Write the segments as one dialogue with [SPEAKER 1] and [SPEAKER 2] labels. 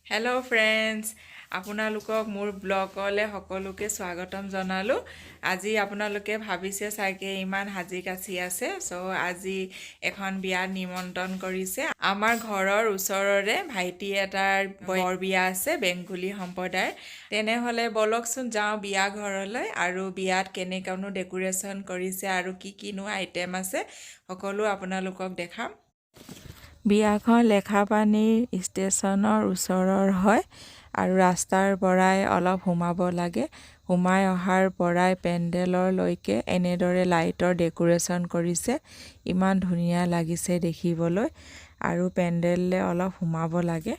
[SPEAKER 1] Hello' friends, আপোনালোকক মোৰ ব্লগলৈ সকলোকে স্বাগতম জনালোঁ। আজি আপোনালোকে ভাবিছে চাগে ইমান সাজি কাচি আছে। চ' আজি এখন বিয়াত নিমন্ত্ৰণ কৰিছে। আমাৰ ঘৰৰ ওচৰৰে ভাইটি এটাৰ বৰ বিয়া আছে, বেংগলী সম্প্ৰদায়ৰ। তেনেহ'লে ব'লকচোন যাওঁ বিয়া ঘৰলৈ আৰু বিয়াত কেনেকুৱানো ডেক'ৰেশ্যন কৰিছে আৰু কি কিনো আইটেম আছে, সকলো আপোনালোকক দেখাম। বিয়াখন লেখাপানীৰ ষ্টেচনৰ ওচৰৰ হয় আৰু ৰাস্তাৰ পৰাই অলপ সোমাব লাগে। সোমাই অহাৰ পৰাই পেণ্ডেলৰলৈকে এনেদৰে লাইটৰ ডেক'ৰেশ্যন কৰিছে। ইমান ধুনীয়া লাগিছে দেখিবলৈ আৰু পেণ্ডেললৈ অলপ সোমাব লাগে।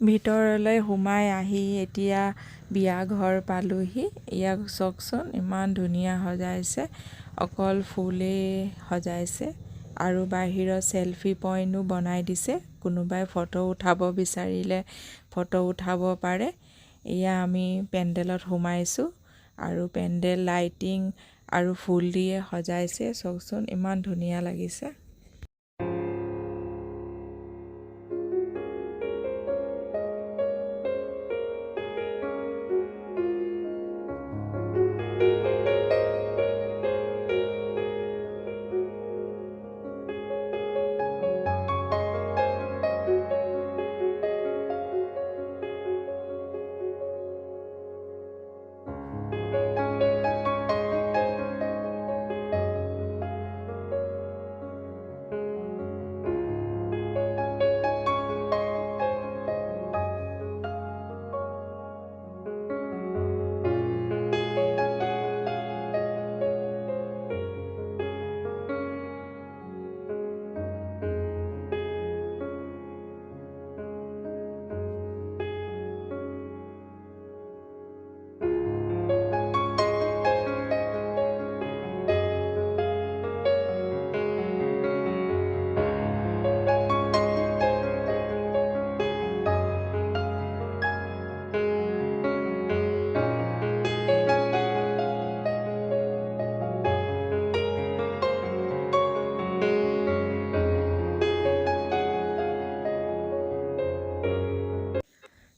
[SPEAKER 1] ভিতৰলৈ সোমাই আহি এতিয়া বিয়া ঘৰ পালোহি। ইয়াক চাওকচোন, ইমান ধুনীয়া সজাইছে, অকল ফুলেই সজাইছে আৰু বাহিৰত চেলফি পইণ্টো বনাই দিছে। কোনোবাই ফটো উঠাব বিচাৰিলে ফটো উঠাব পাৰে। এয়া আমি পেণ্ডেলত সোমাইছোঁ আৰু পেণ্ডেল লাইটিং আৰু ফুল দিয়ে সজাইছে। চাওকচোন, ইমান ধুনীয়া লাগিছে।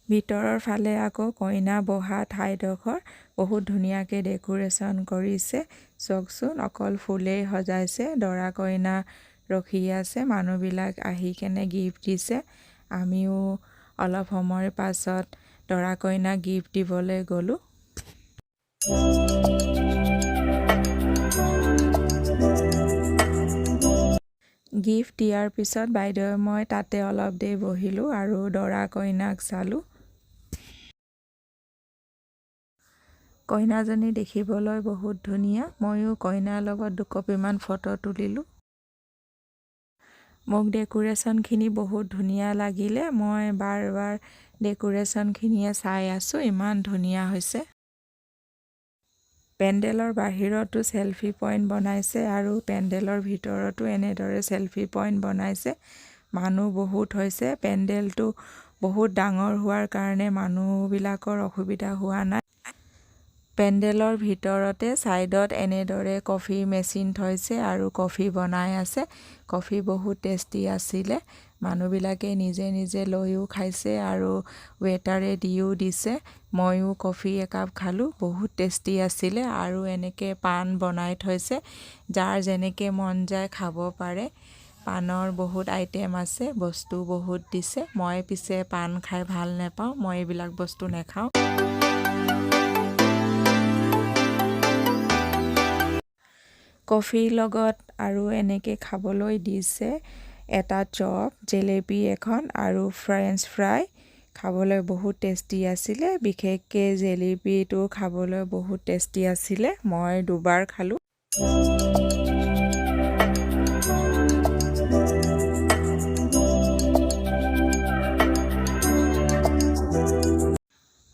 [SPEAKER 1] ভিতৰৰ ফালে আকৌ কইনা বহা ঠাইডোখৰ বহুত ধুনীয়াকৈ ডেক'ৰেশ্যন কৰিছে। চাওকচোন, অকল ফুলেই সজাইছে। দৰা কইনা ৰখি আছে, মানুহবিলাক আহি কেনে গিফ্ট দিছে। আমিও অলপ সময়ৰ পাছত দৰা কইনাক গিফ্ট দিবলৈ গ'লোঁ। গিফ্ট দিয়াৰ পিছত বাইদেৱে মই তাতে অলপ দেৰি বহিলোঁ আৰু দৰা কইনাক চালোঁ। কইনাজনী দেখিবলৈ বহুত ধুনীয়া। ময়ো কইনাৰ লগত দুকপিমান ফটো তুলিলোঁ। মোক ডেক'ৰেশ্যনখিনি বহুত ধুনীয়া লাগিলে। মই বাৰ বাৰ ডেক'ৰেশ্যনখিনিয়ে চাই আছোঁ, ইমান ধুনীয়া হৈছে। পেণ্ডেলৰ বাহিৰতো চেলফি পইণ্ট বনাইছে আৰু পেণ্ডেলৰ ভিতৰতো এনেদৰে চেলফি পইণ্ট বনাইছে। মানুহ বহুত হৈছে। পেণ্ডেলটো বহুত ডাঙৰ হোৱাৰ কাৰণে মানুহবিলাকৰ অসুবিধা হোৱা নাই। পেণ্ডেলৰ ভিতৰতে ছাইডত এনেদৰে কফি মেচিন থৈছে আৰু কফি বনাই আছে। কফি বহুত টেষ্টি আছিলে। মানুহবিলাকে নিজে নিজে লৈও খাইছে আৰু ৱেটাৰে দিও দিছে। ময়ো কফি একাপ খালোঁ, বহুত টেষ্টি আছিলে। আৰু এনেকৈ পাণ বনাই থৈছে, যাৰ যেনেকৈ মন যায় খাব পাৰে। পাণৰ বহুত আইটেম আছে, বস্তু বহুত দিছে। মই পিছে পাণ খাই ভাল নাপাওঁ, মই এইবিলাক বস্তু নাখাওঁ। কফিৰ লগত আৰু এনেকৈ খাবলৈ দিছে এটা চপ, জেলেপি এখন আৰু ফ্ৰেঞ্চ ফ্ৰাই। খাবলৈ বহুত টেষ্টি আছিলে। বিশেষকৈ জেলেপিটো খাবলৈ বহুত টেষ্টি আছিলে। মই দুবাৰ খালোঁ।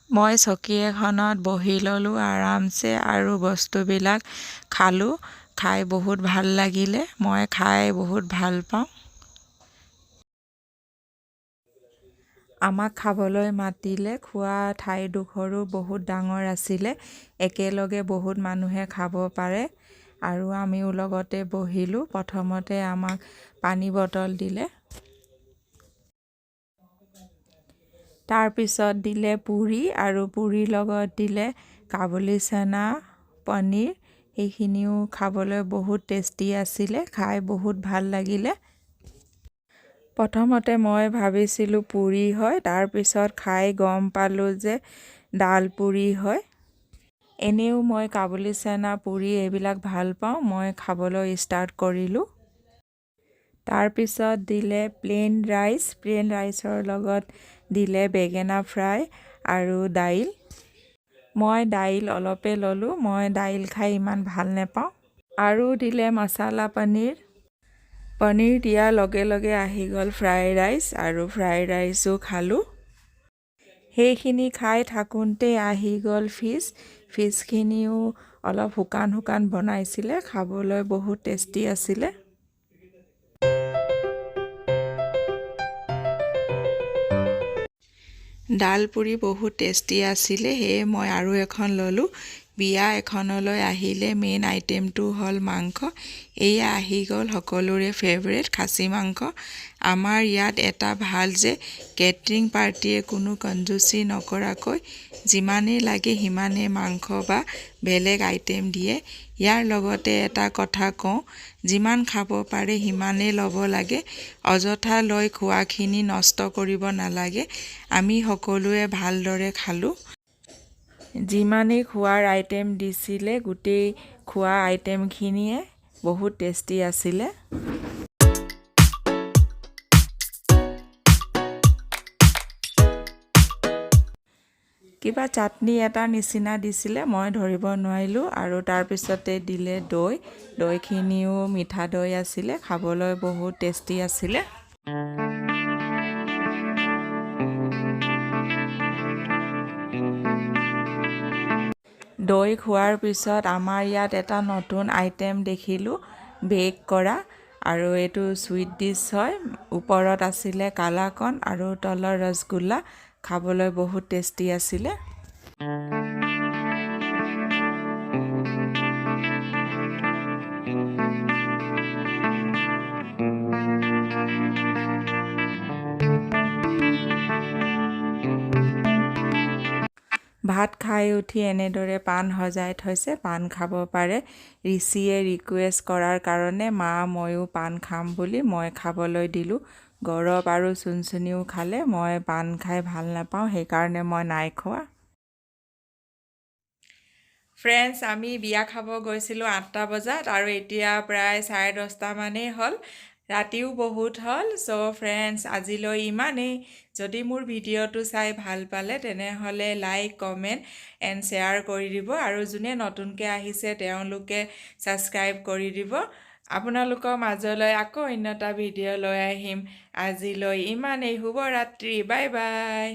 [SPEAKER 1] মই চকী এখনত বহি ল'লোঁ আৰামছে আৰু বস্তুবিলাক খালোঁ। খাই বহুত ভাল লাগিলে। মই খাই বহুত ভাল পাওঁ। আমাক খাবলৈ মাতিলে। খোৱা ঠাইডোখৰো বহুত ডাঙৰ আছিলে, একেলগে বহুত মানুহে খাব পাৰে আৰু আমিও লগতে বহিলোঁ। প্ৰথমতে আমাক পানী বটল দিলে, তাৰপিছত দিলে পুৰি আৰু পুৰিৰ লগত দিলে কাবুলি চানা, পনীৰ। সেইখিনিও খাবলৈ বহুত টেষ্টি আছিলে, খাই বহুত ভাল লাগিলে। প্ৰথমতে মই ভাবিছিলোঁ পুৰি হয়, তাৰপিছত খাই গম পালোঁ যে ডাল পুৰি হয়। এনেও মই কাবুলি চানা, পুৰি এইবিলাক ভাল পাওঁ, মই খাবলৈ ষ্টাৰ্ট কৰিলোঁ। তাৰপিছত দিলে প্লেইন ৰাইচ, প্লেইন ৰাইচৰ লগত দিলে বেঙেনা ফ্ৰাই আৰু দাইল। মই দাইল অলপে ল'লোঁ, মই দাইল খাই ইমান ভাল নাপাওঁ। আৰু দিলে মছলা পনীৰ। পনীৰ দিয়াৰ লগে লগে আহি গ'ল ফ্ৰাই ৰাইচ আৰু ফ্ৰাই ৰাইচো খালোঁ। সেইখিনি খাই থাকোঁতে আহি গ'ল ফিছ। ফিছখিনিও অলপ শুকান শুকান বনাইছিলে, খাবলৈ বহুত টেষ্টি আছিলে। ডাল পুৰি বহুত টেষ্টি আছিলে, সেয়ে মই আৰু এখন ল'লোঁ। বিয়া এখনলৈ আহিলে মেইন আইটেমটো হ'ল মাংস। এয়া আহি গ'ল সকলোৰে ফেভৰেট খাচী মাংস। আমাৰ ইয়াত এটা ভাল যে কেটাৰিং পাৰ্টীয়ে কোনো কঞ্জুচি নকৰাকৈ যিমানেই লাগে সিমানেই মাংস বা বেলেগ আইটেম দিয়ে। ইয়াৰ লগতে এটা কথা কওঁ, যিমান খাব পাৰে সিমানেই ল'ব লাগে, অযথা লৈ খোৱাখিনি নষ্ট কৰিব নালাগে। আমি সকলোৱে ভালদৰে খালোঁ। যিমানেই খোৱাৰ আইটেম দিছিলে, গোটেই খোৱা আইটেমখিনিয়ে বহুত টেষ্টি আছিলে। কিবা চাটনি এটা নিচিনা দিছিলে, মই ধৰিব নোৱাৰিলোঁ। আৰু তাৰপিছতে দিলে দৈ, দৈখিনিও মিঠা দৈ আছিলে, খাবলৈ বহুত টেষ্টি আছিলে। দৈ খোৱাৰ পিছত আমাৰ ইয়াত এটা নতুন আইটেম দেখিলোঁ, বেক কৰা, আৰু এইটো চুইট ডিছ হয়। ওপৰত আছিলে কালাকন আৰু তলৰ ৰসগোল্লা, খাবলৈ বহুত টেষ্টি আছিলে। ভাত খাই উঠি এনেদৰে পাণ সজাই থৈছে, পাণ খাব পাৰে। ঋষিয়ে ৰিকুৱেষ্ট কৰাৰ কাৰণে মা ময়ো পাণ খাম বুলি মই খাবলৈ দিলোঁ। গৌৰৱ আৰু চুনচুনিও খালে, মই পাণ খাই ভাল নাপাওঁ, সেইকাৰণে মই নাই খোৱা। ফ্ৰেণ্ডছ, আমি বিয়া খাব গৈছিলোঁ 8টা বজাত আৰু এতিয়া প্ৰায় 10:30 মানেই হ'ল, ৰাতিও বহুত হ'ল। চ' ফ্ৰেণ্ডছ, আজিলৈ ইমানেই। যদি মোৰ ভিডিঅ'টো চাই ভাল পালে তেনেহ'লে লাইক, কমেণ্ট এণ্ড শ্বেয়াৰ কৰি দিব আৰু যোনে নতুনকৈ আহিছে তেওঁলোকে ছাবস্ক্ৰাইব কৰি দিব। আপোনালোকৰ মাজলৈ আকৌ অন্য এটা ভিডিঅ' লৈ আহিম। আজিলৈ ইমানেই, শুভৰাত্ৰি, বাই বাই।